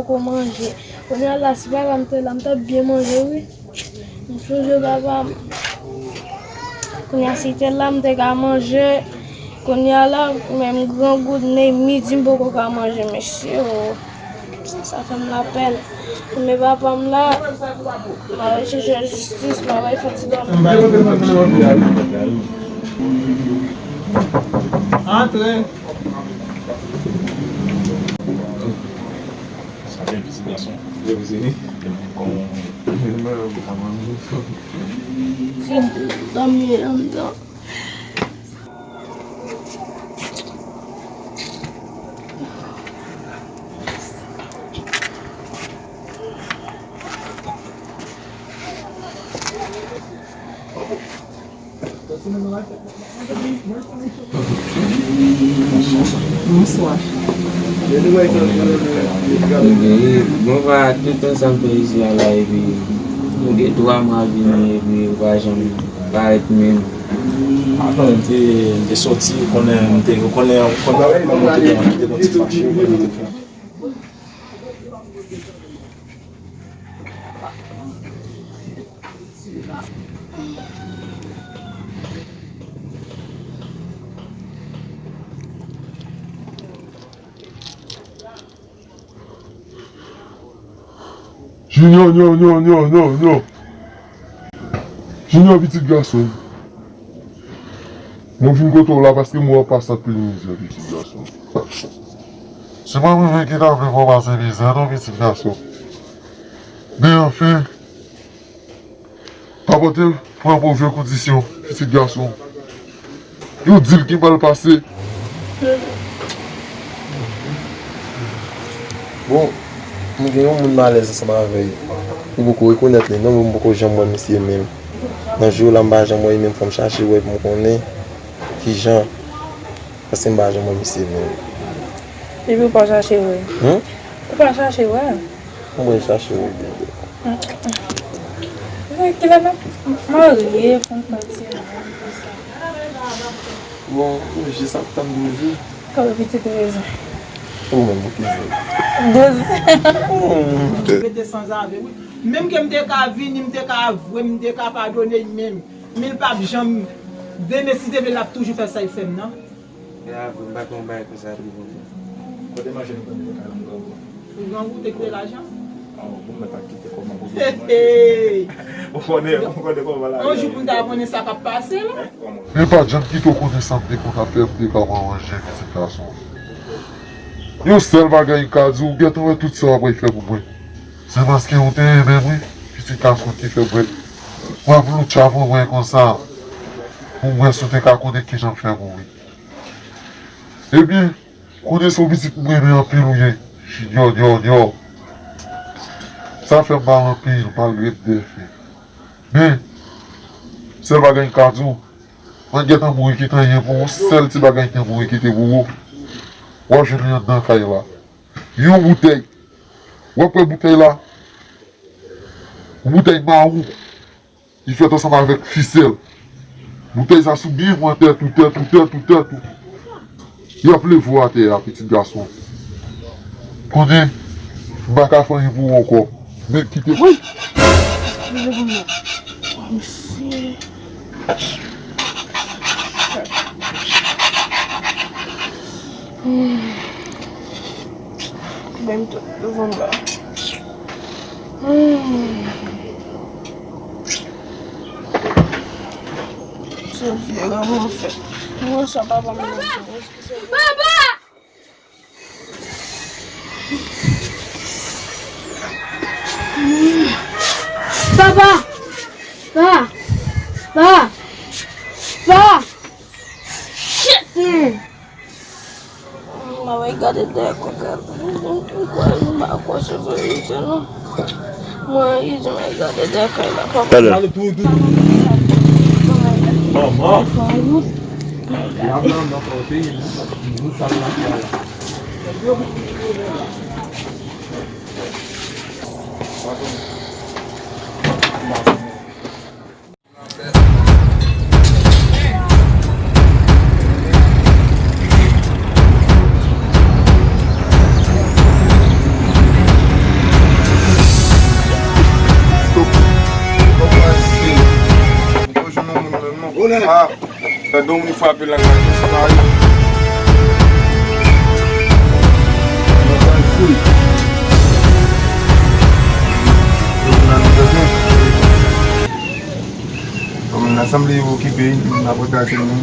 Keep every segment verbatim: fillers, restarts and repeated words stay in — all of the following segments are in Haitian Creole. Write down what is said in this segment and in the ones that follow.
Poko manje. Kounye a la, si papa m te la, m t ap byen manje, wi. M sonje papa m. Kounye a, si l te la, m te ka manje. Kounye a la, menm grangou, men midi, m poko ka manje, mesye, o. Sa fè m lapèn. Men papa m la, m a rechèche jistis, m a bay fè ti dòmi. Antre. Sa byen, pitit gason. Byen, pitit. Kòman? Ti dòmi anndan. Bonswa. Ebyen, bon, pa tout tan sa m fè isit a la, epi nou gen twa mwa vini, epi ou pa janm parèt menm. Avan, m te, m te sòti, ou konnen, m te, ou konnen, ou konnen, m te, m te, m te, m te fache, ou konnen, m te fè. Junior, nyon, nyon, nyon, nyon, nyon. Junior, pitit gason. Mwen vin kote w la paske mwen ap pase anpil mizè, pitit gason. Se pa mwen menm ki ta vle fè w pase mizè, non, pitit gason. Men anfen, papa w te pran move kondisyon, pitit gason. Yo di l ki mal pase. Bon, m gen yon moun m alèz ansanm avè l. Ou poko rekonèt li, non, men m poko janm wè misye menm. Nan jou la, m pa janm wè li menm, fò m chache wè pou m konnen kijan. Paske m pa janm wè misye menm. Epi ou pa chache wè? Hmm? Ou pa chache wè? Mwen chache wè. Men kilè n ap marye pou n fè timoun konsa? Bon, ou jis ap tann douz jou. Kòman pitit douz? Ou menm, ou ki zen? Douz. Hmm. Rete sanzave, wi. Menm ke m te ka vini, m te ka avwe, m te ka padone l menm. Men l p ap janm, demen si te vle, l ap toujou fè sa l fè m nan. Men avwe, m pa gen yon bagay konsa tou, bon. Kote manje nou konn fè kay la, m grangou? Ou grangou, te kite lajan? Ah, bon, mwen pa kite kòman pou manje. Ou konnen, ou konnen kòman la. Yon jou pou m ta konnen sa k ap pase la. Men pa janm kite w konnen sa m te konn ap fè, m te ka pran manje, pitit gason. Yon sèl bagay m ka di w, gentan wè tout sa w ap fè pou mwen. Se paske w te renmen mwen, pitit gason, ki fè mwen, mwen ap loutcha pou mwen konsa. Pou mwen, si w te ka konnen kijan m fè mouri. Ebyen, konnen se yon pitit m renmen anpil ou ye, Junior, Junior, Junior. Sa fè m mal anpil, malgre m defen. Men, sèl bagay m ka di w, mwen gentan mouri kite anyen pou ou, sèl ti bagay m te mouri kite pou ou, w ap jwenn li anndan kay la. Yon boutèy. W ap wè boutèy la? Yon boutèy mawon. Li fèt ansanm avèk fisèl. Boutèy sa sou byen mwen tèt ou, tèt ou, tèt ou, tèt ou. Y ap leve w atè a, pitit gason. Konnen, m pa ka fè anyen pou ou ankò. Men kite. Wi! Leve pou mwen. Mesye. Hmm. Menm tout devan m la. Hmm. Se vye raman fèt. Mwen sa papa m nan. Papa! Papa! Pa! Pa! Pa! Shit! Hmm. Mwen gade dèyè kòkèt. Mwen kwè, mwen pa kwè se verite non. Mwen rive, mwen gade dèyè kay la, papa. Talè. Manman. Ah, tande yon moun frape lakay mwen. Moun nan sanble yo okipe, moun nan pran kay sou nou.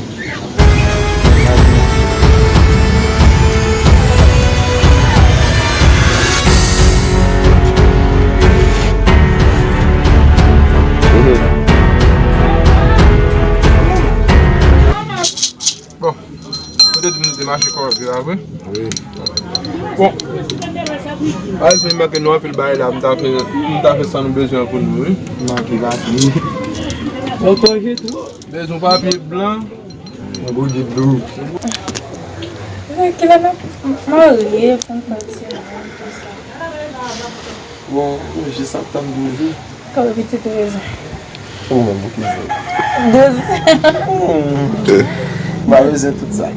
Bon, ou te di m te mache kòve a vre? Wi. Bon. Alèz, men manke nou anpil bagay la, m ta fè, m ta fè sa nou bezwen pou nou, wi. Manke papye. Ou tonje tou? Bezwen papye blan. Yon bougi dlo. Kilè n ap marye pou n fè timoun konsa? Bon, ou jis ap tann douz ou. Konbyen pitit ou bezwen? Ou menm, ou ki zen? Douz. Hmm. M pa bezwen tout sa.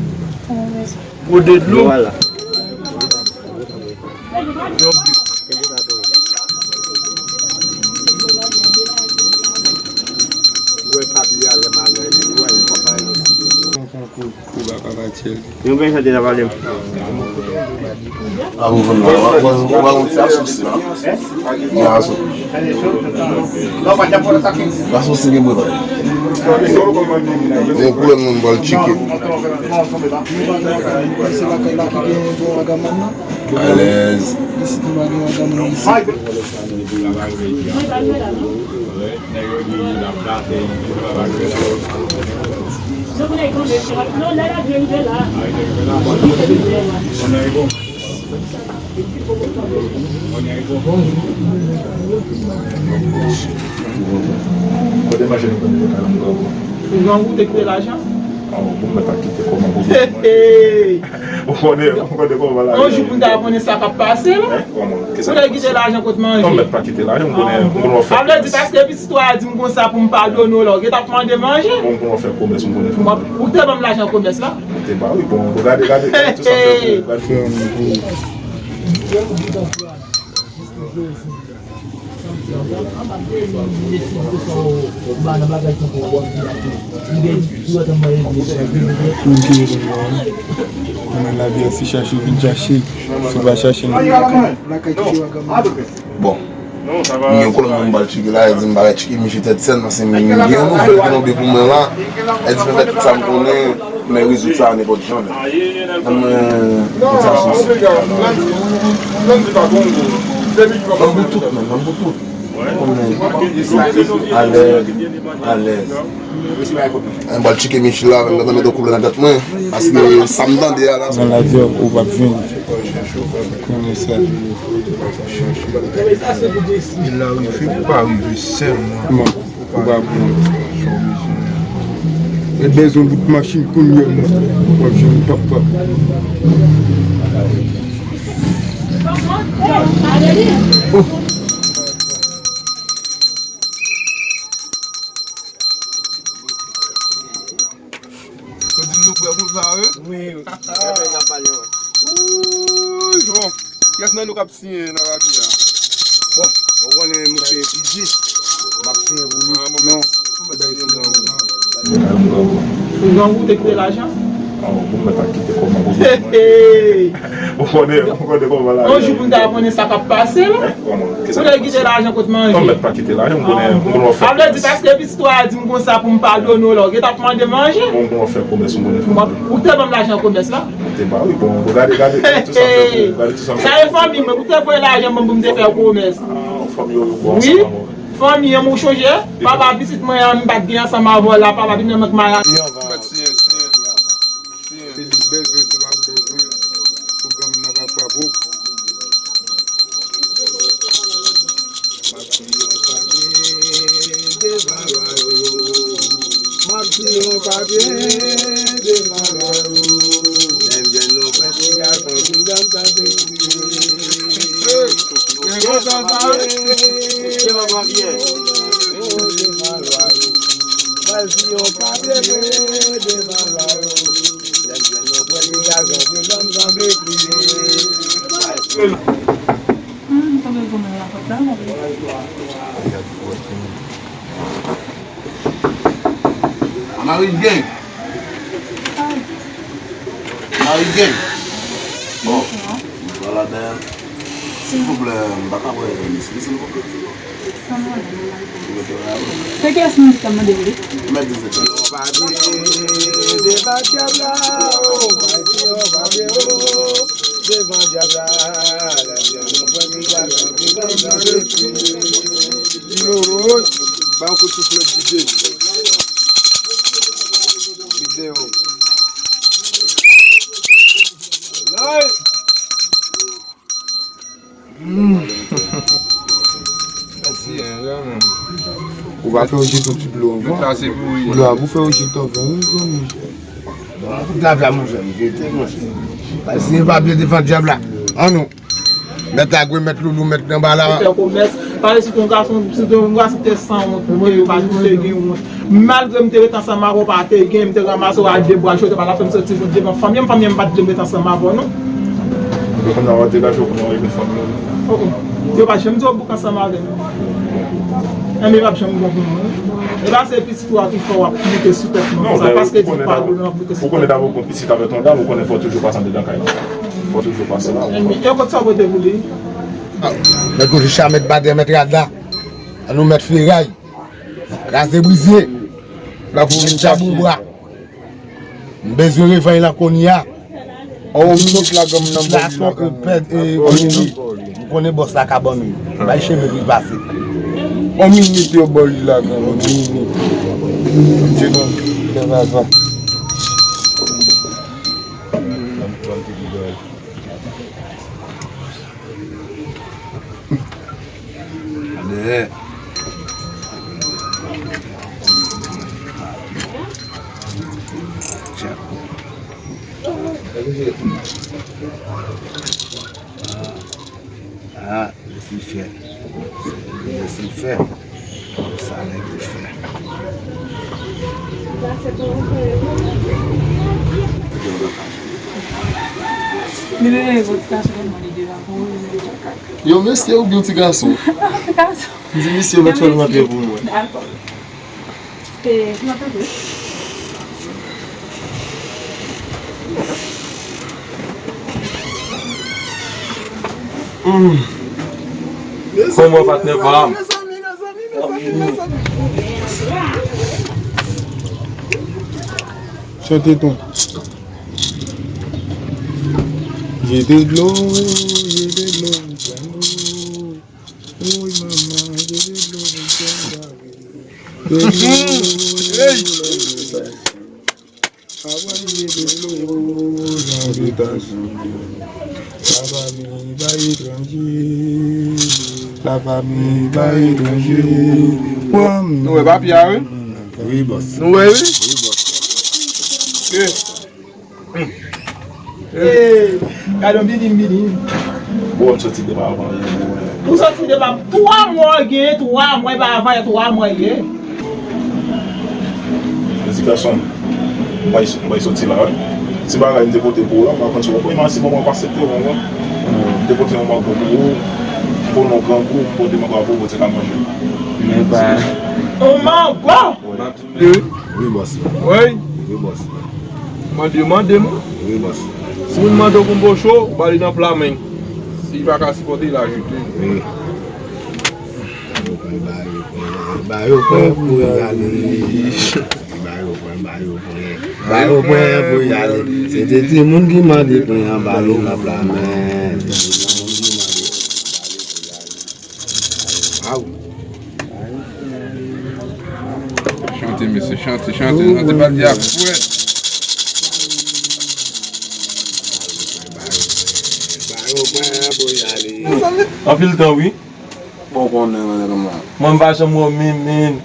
Ou bezwen? Gwo de dlo. Vwala. Wè papye a lè malè, wè papa yo. Ou pa papa tchèl. Yon pen chante nan pale m. A ou vann la, ou pa konn ti asousi la. Gen asou. Asousi gen mwen. Gen pwoblèm nan bal tcheke. Se lakay la ki gen bon wagamàn nan. Alèz. Isit nou pa gen wagamàn isit. Ou gen yon goute ki te lajan? Bon, bon, mwen pa kite kòman pou manje. Ou konnen, ou konnen kòman la. Yon jou pou n ta konnen sa k ap pase la. Ou lè kite lajan kot manje. Ou mèt pa kite lajan, m konnen, m konnen w ap fè. Sa vle di paske pitit ou a di m konsa pou m padone w la, ou gentan ap mande manje? Bon, m konnen w ap fè komès, m konnen. Ou te ban m lajan komès la? Ou te ba wi, bon, gade, gade, gade tout sa m fè pou ou, gade. Konnen lavi a, si chache ou vin chache, si ou pa chache, non. Bon, m gen kolonn nan m bal tcheke la, e di m pa tcheke misye tèt sèn, paske m gen yon nouvèl ki tonbe pou mwen la, e di m fè tout sa m konnen. Men rezoud sa a nenpòt jan menm. Ban mwen, ban mwen sa sou. Ban m pou tout menm, ban m pou tout. Alèz, alèz. Mwen pral tcheke Michel la, menm nan mete koup la nan tèt mwen. Paske sa m tande a la. Nan lavi a, ou p ap jwenn. Konnen sa. E la rive, ou pa rive sèlman. Ou pa pran sa w bezwen. Ou bezwen bout machin kounye a la. W ap jwenn papa. Oh. Ou di m nou prè pou sa, wi? Wi, wi. Trè byen, n ap pale, wi. Wouy, bon. Kiyès nan nou k ap siyen nan papye a? Bon, ou konnen nou se P J. M ap siyen pou li. Ah, bon, non. Ou gen yon goute ki te lajan? Ah, bon, mwen pa kite kòman pou manje. Ou konnen, ou konnen kòman la. Yon jou pou n ta konnen sa k ap pase la. Ou lè kite lajan kot manje. Ou mèt pa kite lajan, m konnen, m konnen w ap fè. Sa vle di paske pitit ou a di m konsa pou m padone w la, ou gentan ap mande manje? Bon, m konnen w ap fè komès, m konnen. Ou te ban m lajan komès la? Ou te ba wi, bon, gade, gade, gade tout sa m fè pou ou, gade tout sa m fè. Sa e fanmi mwen, ou te voye lajan ban m pou m te fè komès. Ah, fanmi yo, yo bon ansanm avè w. Fanmi an, ou chonje? Papa pitit mwen an, m pa t gen ansanm avè w la, papa vin nan mank maladi. Siyen, siyen, siyen. Se li k bezwen, se pa m k bezwen. Pwogram nan pa frape w. M ap siyen yon papye de Valwalo. M ap siyen yon papye de Valwalo. Lè m jwenn yon pwenti gason, vin dan m tande kriye. Yon papye de Valwalo. M ap siyen yon papye de Valwalo. Lè m jwenn yon pwenti gason, vin dan m sanble kriye. Hmm, tonbe gwo moun nan pòt la. Gade pòt la. Mari gen. Mari gen. Bon, m pral ladan. Silvouplè, m pa ka wè misye, silvouplè. Se kiyès moun ki ta mande m li? Mèt di se kiyès. Devan dyab la, lè dyab nou pran nou dyab, nou pran nou dyab. Yo, ba yon kout souflèt D J. Videyo. Lay. Mm. Mèsi, hein, vrèman. Ou pa fè yo jete yon ti dlo anvan. Dlo a pou fè yo jete anvan, wi, granmoun. Bon, kout lavè a, monchè, m jete, monchè. Paske yo pa byen devan dyab la. An nou. Mèt Agwe, mèt Loulou, mèt Nanbala. Fè komès. Pale si te yon gason, si te yon gason te sanwont, pou ke yo pa te gen wont. Malgre m te ret ansanm avè w, pa te gen, m te ranmase w ak de bwa cho, te pa la fè m soti jouk devan fanmi an, fanmi an, m pa t vle m ret ansanm avè w, non. Yo konn nan wate la, yo konn nan fanmi an. Oh, oh. Yo pa janm di w bouk ansanm avè m. Enben, yo p ap janm bon pou mwen. E pa se pitit ou a ki fè w ap moute sou tèt mwen konsa, paske di pa ou nan moute sou tèt mwen. Ou konnen ta pou pitit avèk yon dam, ou konnen fò toujou pase andedan kay la. Fò toujou pase la. Enben, e kot sa w pote pou li? Mèt Gochicha, mèt Badè, mèt Rada. An nou mèt feray. Kraze brize. La pou vin tchabou bra. M bezwen revanj lan kounye a. On minit lagan m nan bò li lagan m. Pèd, e, kounye li. M konnen bòs la ka ban nou. Bay cheve pou l pase. On minit yo bò li lagan m, on minit. Dye non, lè vava. Dèyè. Ah, lèsifè. Lèsifè. Sa nèg yo fè. Li vle yon ti gason kòm li devan pou ou. Yo, mesye oubyen yon ti gason? Ti gason. M di misye mèt fè l rantre pou mwen. Dakò. E, m ap tann ou. Hmm. Kòman, patnè pa m? Chante ton. Jete dlo, jete dlo, jete dlo. Woy manman, jete dlo, jete dlo. Hey! Avan li jete dlo nan bitasyon. Lafanmi bay etranje. Lafanmi bay etranje. Nou wè papye a, wi? Wi, bòs. Nou wè, wi? Wi, bòs. Ke? Hey, gade yon bidim, bidim. Bon, m soti devan avan. Ou soti devan twa mwa w gen, twa mwa, e pa avan, e twa mwa w gen. Edikasyon, m bay, m bay soti la, wi. Ti bagay m te pote pou ou la, m pa konn si w konprann, men si bon, mwen pa aksepte w, mwen. M te pote yon mango pou ou, pou non grangou, m pote mango pou ou, pou w te ka manje. Men pa. Yon mango! Wi. Wi, bòs. Wi. Wi, bòs. Mande, mande m. Wi, bòs. Si moun mande w pou m poche w, ou ba li nan pla men. Si li pa ka sipòte, li ajoute. Wi. Ba yo pwen, ba yo pwen, ba yo pwen pou y ale. Ba yo pwen, ba yo pwen. Ba yo pwen pou y ale. Se te timoun ki mande pwen an, ba li nan pla men. Aw. Chante, mesye, chante, chante, chante, pa di a fwèt. Anpil tan, wi. Bon, konnen, mwen, nèg la. Mwen, m pa janm wè w, men, men.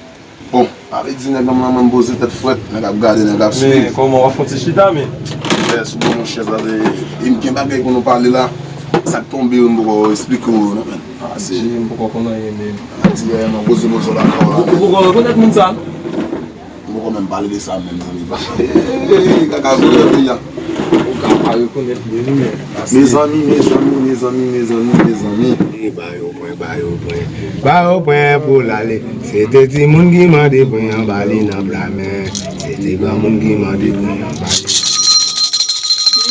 Bon, pa vle di nèg la, mwen, mwen, m poze tèt frèt, nèg ap gade, nèg ap swiv. Men, kòman, w ap fè yon ti chita, men? Fè sou bon, monchè, sa se, e m gen bagay pou nou pale la. Sa k tonbe yo, m poko esplike w yo, non, men. Ah, se. Di, m poko konn anyen, men. Ah, di, eh, mwen, poze, poze la, ou poko rekonèt moun sa? M poko menm pale de sa, menm, zanmi pa. Kaka vre, wi, ya. Ou ka pa rekonèt li, men. Mezanmi, mezanmi, mezanmi, mezanmi, mezanmi. E ba yo pwen, ba yo pwen. Ba yo pwen pou l ale. Se te timoun ki mande pwen an, ba li nan pla men. Se Se granmoun ki mande pou mwen bay.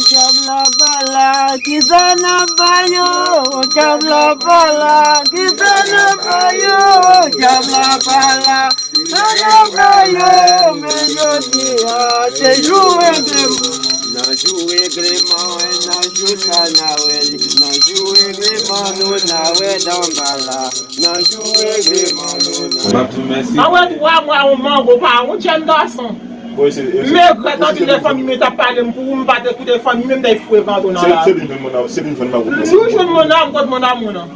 Dyab la pa la, kisa n ap ba yo? Dyab la pa la, kisa n ap ba yo? Dyab la pa la, kisa n ap ba yo? Men jodi a, se jou regleman. Nan jou regleman, nan jou sa n a wè li. Nan jou regleman, nou n a wè Danbala. Nan jou regleman, nou n a wè. M ap di w mèsi. Sa wè twa mwa yon mango pa yon jèn gason. Wi, se, se, men grèt anpil lè fanmi m t ap pale m pou ou, m pa te koute fanmi m, m t ap frekante w nan lari. Se li menm mon amour, se li menm mon amour. Nou jwenn mon amour, kot mon amour nan?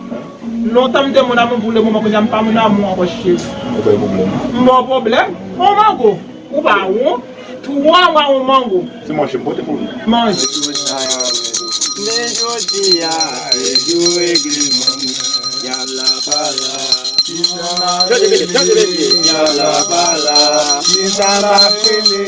Lontan m te mon amour, pou le moman kounye a m pa mon amour ankò, cheri. Ou bay pwoblèm. M ba w pwoblèm? On mango. Ou pa wont? Twa mwa on mango. Se manje m pote pou ou. Manje. Men jodi a, se jou regleman. Dyab la pa la. Chante, mesye, chante, mesye. Dyab la pa la. Kisa m ap rele?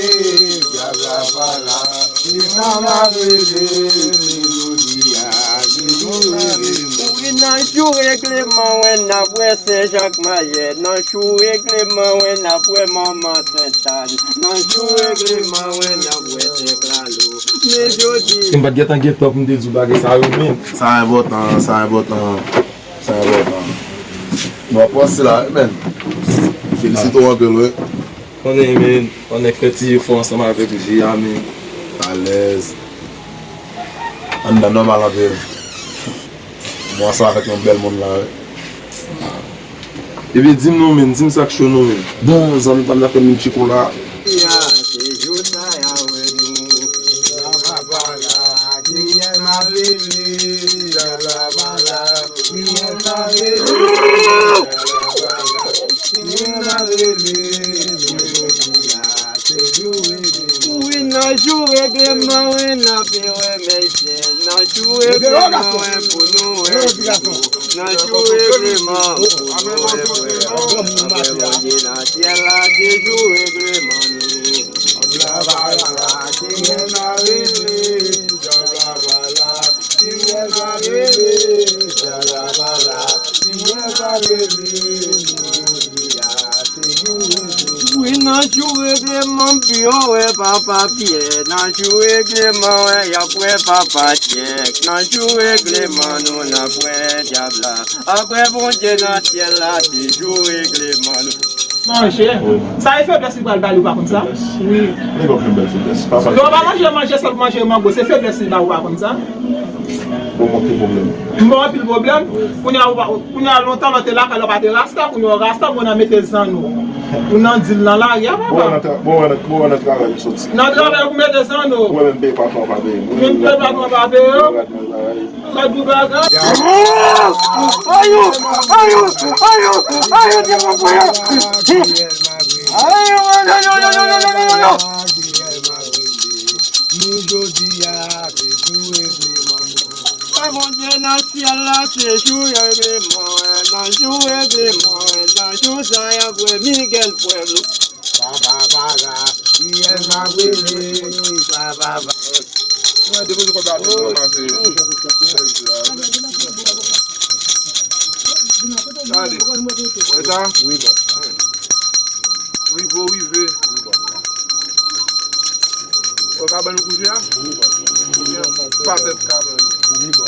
Dyab la pa la. Kisa m ap rele? Se jodi a, se jou regleman. Wi, nan jou regleman, wè, n ap wè Sen Jak Mayè. Nan jou regleman, wè, n ap wè Manman Sentàn. Nan jou regleman, wè, n ap wè Senk Lalo. Men jodi. Si m pa t gentan gen tan pou m te di w bagay sa yo, men. Sa enpòtan, sa enpòtan. Sa enpòtan. Bon, pase la, wi, men. Felisite w anpil, wi. Konnen, men, konnen fè ti efò ansanm avèk J a, men. Alèz. Anndan nòmal anpil. Bon, ansanm avèk yon bèl moun la, wi. Ebyen, di m non, men, di m sa k cho non, men. Bon, zanmi pa m nan fè m yon ti kou la. Ya, se jou sa y a wè nou. Sa va pa la, kiyès m ap rele? Sa va pa la, kiyès m ap rele? Sa va pa la, kiyès m ap rele? Men jodi a, se jou regleman. Wi, nan jou regleman, wi, n ap wè mesye. Nan jou regleman, wi, pou nou wè. Nan jou regleman, pou nou wè. Apre Bondye nan syèl la, se jou regleman nou. Dyab la pa la, kiyès m ap rele? Dyab la pa la, kiyès m ap rele? Dyab la pa la, kiyès m ap rele? Jodi a, se jou regleman. Wi, nan jou regleman, m pi yo wè Papa Pyè. Nan jou regleman, wè, y ap wè Papa Tchèk. Nan jou regleman, nou n ap wè dyab la. Apre Bondye nan syèl la, se jou regleman, nou. Manje. Wi. Sa e feblès li pral ba li, ou pa konn sa? Feblès. Wi. Nèg ap jwenn bèl feblès. Papa. Lè w pa manje, manje sèl manje mango, se feblès li ba ou, ou pa konn sa? Bon, anpil pwoblèm. M ba w anpil pwoblèm. Wi. Kounye a, ou pa, kounye a lontan lè w te lakay la, w pa te rasta, kounye a w rasta, bon, nan mete zanno. Ou nan dil nan lari a, papa. Bon, nan tra-, bon, nan, bon, nan travay m soti. Nan travay ou mete zanno. Ou wè menm peye patwon pa peye. Menm peye patwon pa peye. Ou wè gad nan travay. Gad pou bagay. Ayou, ayou, ayou, ayou, te pran pou yo. Ayou, ayou, ayou. Nou jodi a, se jou regleman. Wè Bondye nan syèl la, se jou regleman. Nan jou regleman, nan jou sa y ap wè Miguel Pueblo. Papa pa la, kiyès m ap rele? Papa pa. Mwen depoze kòb la, ranmase. Gade. Wè sa? Wi, bò. Rive ou rive. Wi, bò. Wè kabann ou kouje a? Wi, bò. Patèt kabann. Wi, bò.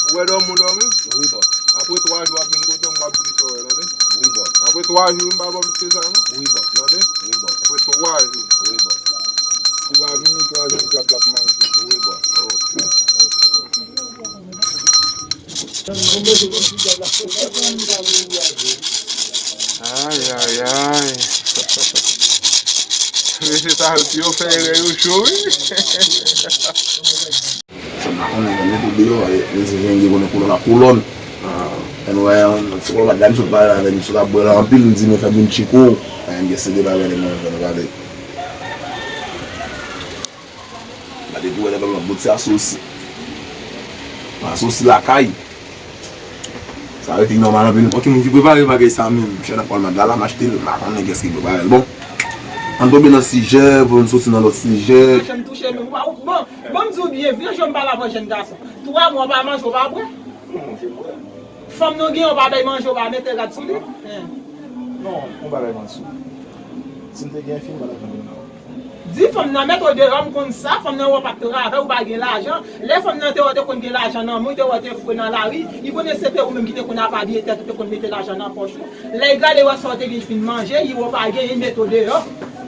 Ou wè dòmi ou dòmi? Wi, bò. Apre twa jou w ap vin kote m, w ap di m sa w wè, tande? Wi, bò. Apre twa jou, m pa ba w plis ke sa, non? Wi, bò. Tande? Wi, bò. Apre twa jou. Wi, bò. Ou pa vini twa jou, dyab la ap manje. Wi, bò. Ok. Ok. Ay, ay, ay. Mesye sa yo, si yo fè erè, yo cho, wi. M pa konnen, men mete deyò, e, mezye Jenge konnen kolòn ap kolòn. Ann wè, se kolòn ap gade, m sot pale avè l, m sot ap bwè la anpil, m di, "Men fè m yon tchiko." Ann gen sede bagay li manje, nou gade. Gade pou wè lè m ap bout se asosi. Asosi lakay. Sa yo fin nòmal anpil. Bon, ki moun ki prepare bagay sa menm? Chè nan Palmad la, la m achte l, m pa konnen kiyès ki prepare l. Bon, ann tonbe nan sijè, pou n soti nan lòt sijè. Machann touche menm. Bon, bon, m di w byen, vye jan m pale avè w jèn gason. Twa mwa w pa manje, w pa bwè. Fanm nou gen, w pa bay manje, w pa mete rad sou li. Non, yon bagay m ap di w. Si m te gen fi, m pa t ap janm vin la. Di fanm nan mete w deyò, m konn sa, fanm nan wè w p ap travay, ou pa gen lajan. Lè fanm nan te wè w te konn gen lajan nan men w, te wè w te fre nan lari, li konnen se te ou menm ki te konn ap abiye tèt ou, te konn mete lajan nan pòch ou. Lè l gade wè sa w te gen fin manje, li wè w pa gen, li mete w deyò.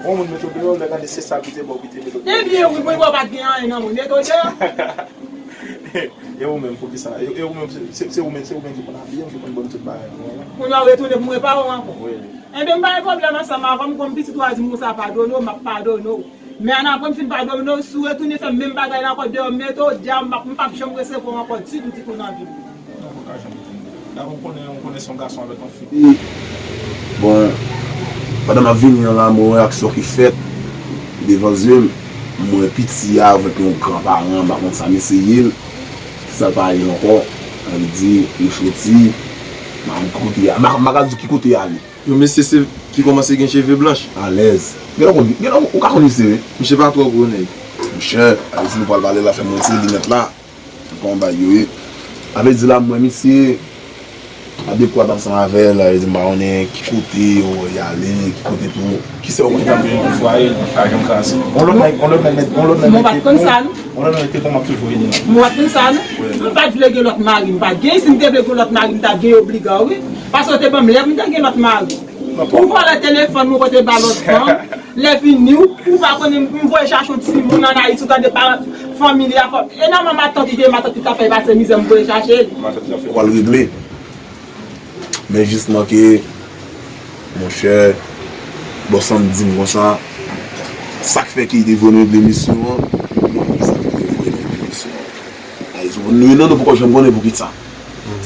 Yon moun mete w deyò, lè gade se sa ki te ba w ki te mete w deyò. Ebyen wi, mwen wè w pa t gen anyen nan men w, mete w deyò. E ou menm, poukisa? E, e ou menm, se, se, se ou menm, se ou menm ki konn abiye m, ki konn ban m tout bagay. Kounye a w retounen pou m repare w ankò. Wi. Enben, m pa gen pwoblèm ansanm avè w, kòm pitit ou a di m konsa padone w, m ap padone w. Men ann apre m fin padone w, si w retounen fè menm bagay la ankò deyò, m mete w, dyaw, m p ap, m p ap janm resevwa w ankò ditou, ditou nan vi m. Non, ou pa ka janm retounen. Dayè, ou konnen, ou konnen se yon gason avèk yon fi. Bon, pandan m ap vini an la, mwen wè aksyon ki fèt devan zye m. M wè piti a avèk yon granparan, m pa konn sa mesye ye l, ki sa l pa ye l ankò. Sa vle di, yo soti, m pa konn ki kote y a, m pa, m pa ka di ki kote y ale. Yon mesye se, ki kòmanse gen cheve blanch. Alèz. Gen lè ou konn, gen lè ou ka konn misye, wi. Misye pa twò gwo, nèg. Monchè, sa vle di nou pral pale la, fè m retire linèt la. Kòman bagay yo ye? Sa vle di la, m wè misye, a de pwa t ansanm avè l, sa vle di m pa konnen ki kote yo y ale, ki kote tou. Kisa yo konn fè? Fwaye, pa janm kraze. On lòt nèg, on lòt nèg, on lòt nèg. Mwen pa t konn sa, non. On lòt nèg te konn m ap toujou vini la. Mwen pa t konn sa, non. Wi. M pa t vle gen lòt mari, m pa t gen, si m te vle gen lòt mari, m t ap gen obliga, wi. Paske w te ban m lè pou m te gen lòt mari. Ou vòlè telefòn mwen pote ba lòt fanm. Lè vini, ou, ou pa konnen m voye chache yon timoun ann Ayiti, ou tande pa fanmi li a fò. E nan men matant li te ye, matant li t ap fè l pase mizè, m voye chache l. Matant li t ap fè w al regle. Men jisman ke, monchè, bòs lan di m konsa, sa k fè ke li te voye m regle misyon an, sa k fè ke li voye m regle misyon an. Ayiti, nou menm, nou poko janm konnen poukisa.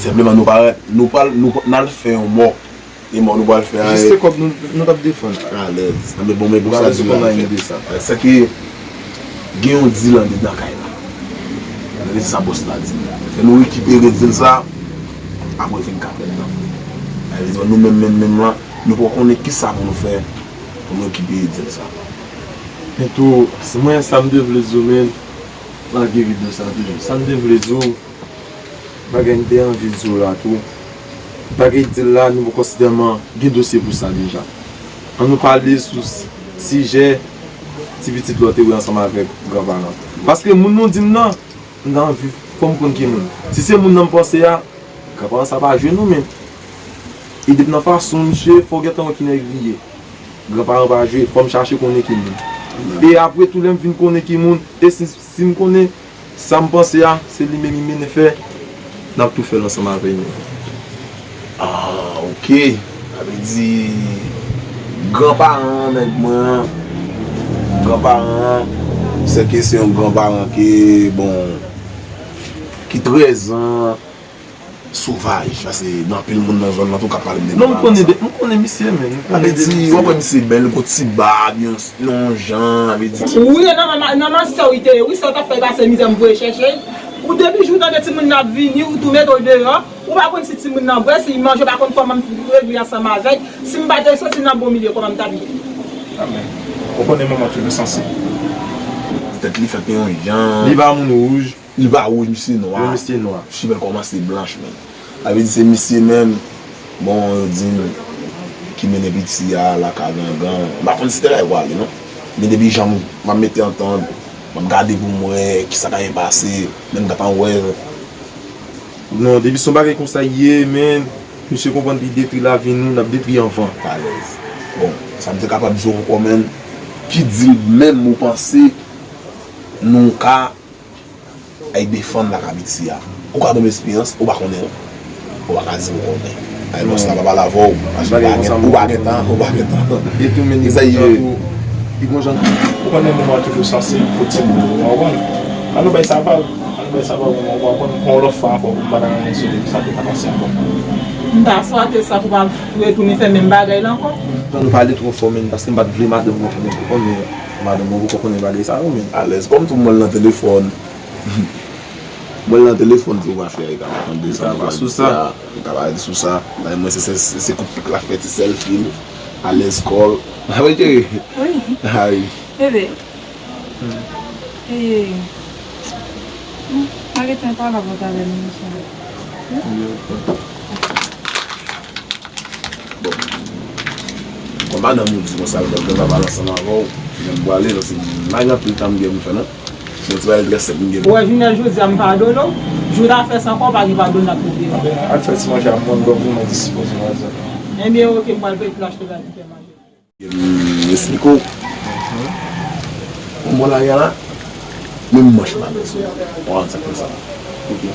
Senpleman, nou parèt, nou pral, nou, n al fè yon mò. E mò nou pral fè a. Jis se kòb nou, nou t ap defann. Alèz. Anben bon, men pou sa di la. Sa ki gen yon dil andedan kay la. Anben se sa bòs la di. Fè nou rekipere dil sa apre vennkat èdtan. Sa vle di nou menm, menm, menm la, nou poko konnen kisa pou nou fè pou nou rekipere dil sa. Men tou, si mwen, sa m te vle di w, men, malgre videyo sa toujou. Sa m te vle di w, bagay m te anvi di w la tou. Bagay dil la, nou poko sitèlman gen dosye pou sa deja. Ann nou pale sou s-, sijè ti pitit la w te wè ansanm avèk granparan. Paske moun nou di m nan, m ta anvi fò m konn ki moun. Si se moun nan m panse a, granparan sa pa jwe non, men. E depi nan fason misye, fò w gentan wè ki nèg li ye. Granparan pa jwe, fò m chache konnen ki moun. E apre tou, lè m fin konnen ki moun, e si, si m konnen sa m panse a, se li menm li mennen fè, n ap tou fè l ansanm avè l. Ah, ok. Sa vle di, granparan nèg mwen an, granparan an, sèke se yon granparan ki, bon, ki trè zan, sovaj, paske gen anpil moun nan zòn nan tou k ap pale m de granparan sa. Non, m konnen, m konnen misye, men. Sa vle di, w ap wè misye bèl, gon ti bab, yon, yon jan, sa vle di. Wi, nan, nan, nan mansyon, wi, te ye, wi, sa w t ap fè, pase mizè, m voye chèche. Ou depi jou w tande timoun nan ap vini, ou tou mete w deyò. Ou pa konn si timoun nan bwè, si l manje, ou pa konn kòman m regle ansanm avè l. Si m pa te soti nan bon milye, kòman m t ap ye? Amèn. Ou konnen manman toujou sansib. Tèt li fèt yon jan. Li pa moun wouj. Li pa wouj, misye nwa. Yon misye nwa. Chevè l kòmanse blanch, men. Sa vle di se misye menm, bon, yo di m, ki mennen piti a lakay gangan. M pa konn si te la yo prale, non. Men depi jan m, m ap mete antant, m ap gade pou m wè kisa k ap pase, men m gentan wè. Non, depi se yon bagay konsa ye, men, misye konprann li detwi lavi nou, n ap detwi anvan. Alèz. Bon, sa m te kapab di w ankò, men, ki dil menm ou panse nou ka ay defann lakay piti a. Ou ka ban m esperyans, ou pa konnen. Ou pa ka di ou konnen. Ay, bòs la pa pale avè w, paske ou pa gen, ou pa gen tan, ou pa gen tan. E tou, men, li gon jan tou, li gon jan tou. Ou konnen manman toujou sansib pou timoun, ou konprann? Ann nou bay sa vag, ann nou bay sa vag, ou konprann? Yon lòt fwa ankò, pou m pa ta nan sou sa ki ta pase ankò. M ta swate sa pou pa retounen fè menm bagay la ankò. Ann nou pale twò fò, men, paske m pa t vle madanm mwen konnen, ou konprann, men madanm mwen poko konnen bagay sa yo, men. Alèz, kòm tou mwen nan telefòn. Mwen nan telefòn tou, pa fè, li ka pa tande sa nou pral di a, li ka pa di sou sa. Mwen se, se, se, se kout pik la fè ti sèlfi l, alèz kò l. Mwen cheri. Wi. Ay. Bebe. Hmm. Ey. Hmm. Mwen gentan pale avè w talè, men, mesye. Wi, ok. Bon. Kòm Madanm ou di konsa, l ap gen pale ansanm avè w, men m prale, paske m pa gen anpil tan m gen pou m fè, non. Mwen ti bagay trè senp m gen. Ou wè, jounen jodi a, m padone w. Jou w ta fè sa ankò, w pa gen padon n ap mete w. Al fè ti manje a, m konn dòmi, mwen dispoze manje. Ebyen, oke, m pral prete l achte bagay pou fè manje. M esplike w. Bon, bon, lari a la, menm manch m pa bezwen. Ou konprann sa k fè sa. Oke.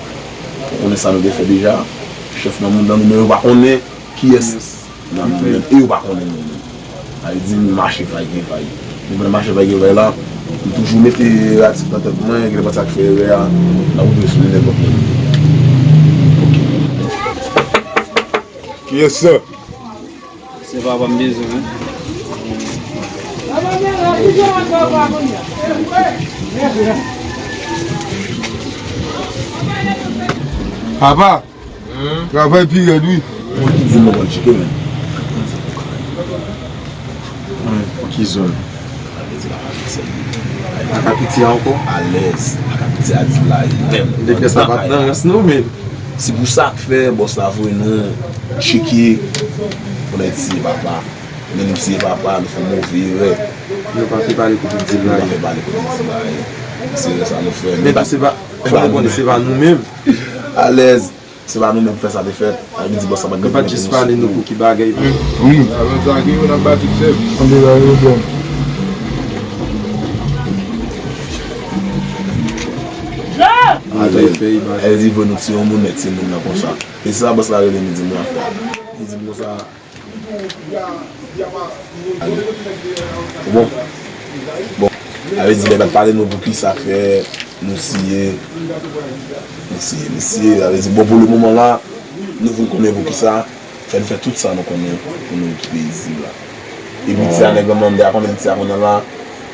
Ou konnen sa nou te fè deja. Chèf nan moun nan nou, men yo pa konnen kiyès nan nou menm. E yo pa konnen nou menm. Sa vle di, m mache vay gen vay. Nou konn mache vay gen vay la, m toujou mete ratif nan tèt mwen, gen lè sa k fè erè a, n ap retounen sou li nenpòt lè. Oke. Kiyès sa? Se papa m bezwen, wi. Papa, travay pi rèd, wi. Mwen ki di m nan pral tcheke, men. Mwen, pou ki zòn? Akapiti a ankò? Alèz. Akapiti a di la, li menm. Li te fè sa pa t nan rans nou, men. Se pou sa k fè bòs la voye nou tcheke pou n al tiye papa. Men nou tiye papa, nou fè move erè. Nou pa fè pale kote di la. Nou pa fè pale kote di la, wi. Se erè sa nou fè. Men tou se pa, fò nou konnen se pa nou menm. Alèz. Se pa nou menm k fè sa te fèt. Sa vle di bòs la pa t gen pwoblèm pou nou. Yo pa t jis pale nou pou ki bagay. Wi. Avan sa gen yo n ap bati sèf. Anbe la yo bon. Alèz. Alèz, li voye nou tiye yon moun, men tiye moun nan konsa. E se sa bòs la rele m, li di m afè a. Li di m konsa. Bon. Bon. Sa vle di, nèg la pale nou pou kisa k fè nou tiye, nou tiye, nou tiye. Sa vle di, bon, pou le moman la, nou vin konnen pou kisa fè n fè tout sa nou konnen pou nou kite izin la. E piti a, nèg la mande a, konnen piti a konnen la,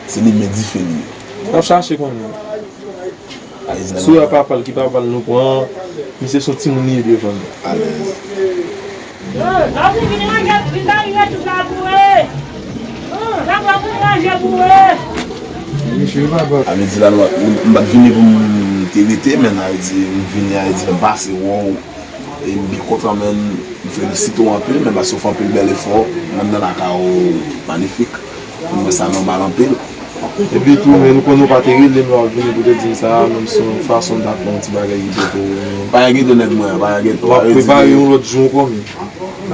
se li men dife li ye. N ap chache konnen. Si w wè papa l, ki papa l nou pran, misye se yon timoun li ye devan nou. Alèz. Sa vle di la, nou, m pa t vini pou m te rete, men sa vle di, m vini, sa vle di, m pase wè w. E m byen kontan, men m felisite w anpil, men paske w fè anpil bèl efò, menm nan lakay ou, manifik. Pou mwen, sa nòmal anpil. Epi tou, men nou konn ou pa te rele m lè w ap vini pou te di m sa, menm si yon fason m ta fè yon ti bagay ki te pou ou. Pa gen geto nèg mwen, pa gen geto. W ap prepare yon lòt jou ankò, men.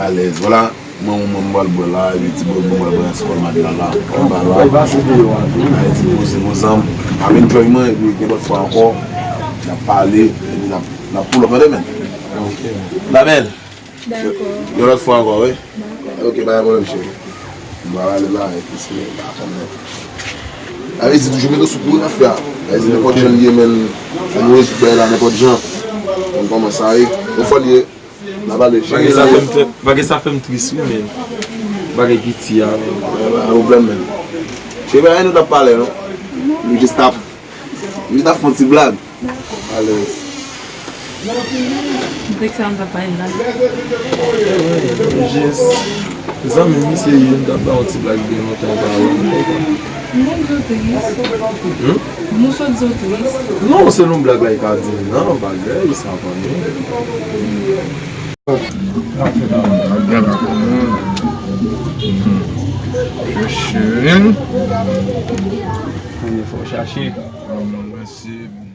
Alèz, vwala. Mwen, mwen, mwen, m pral bwè la, epi ti bwè, mwen pral bwè nan ti bòl madi la, la. Anba la. Ay, pase deyò a tou. Ay, ti poze, poze m. Ap enjoy mwen, epi gen lòt fwa ankò, n ap pale, epi n ap, n ap pull up, tande, men. Ok. Damèl. Dakò. Yon lòt fwa ankò, wi. Dakò. Ok, pa gen pwoblèm, cheri. M pral ale la, epi se, pa konnen. Sa vle di toujou mete w sou kou nan fè a. Sa vle di nenpòt jan l ye, men, fò nou rezoud bagay la nenpòt jan. Konn kòman sa ye. Yon fwa l ye. N ap pale. Bagay sa fè m trè, bagay sa fè m tris, wi, men. Bagay piti a, men. Pa gen pwoblèm, men. Cheri, pa gen nou t ap pale, non. Nou jis t ap, nou jis t ap fè yon ti blag. Alèz. Dèk sa m t ap bay la. Jis. Zanmi m, misye ye, m t ap ba w ti blag byen lontan, ou pa wè m. Moun di w tris. Hmm? Moun sot di w tris. Non, se yon blag la, e ka di m nan, bagay, sa pa nou. Cheri. Fò chache. Mèsi.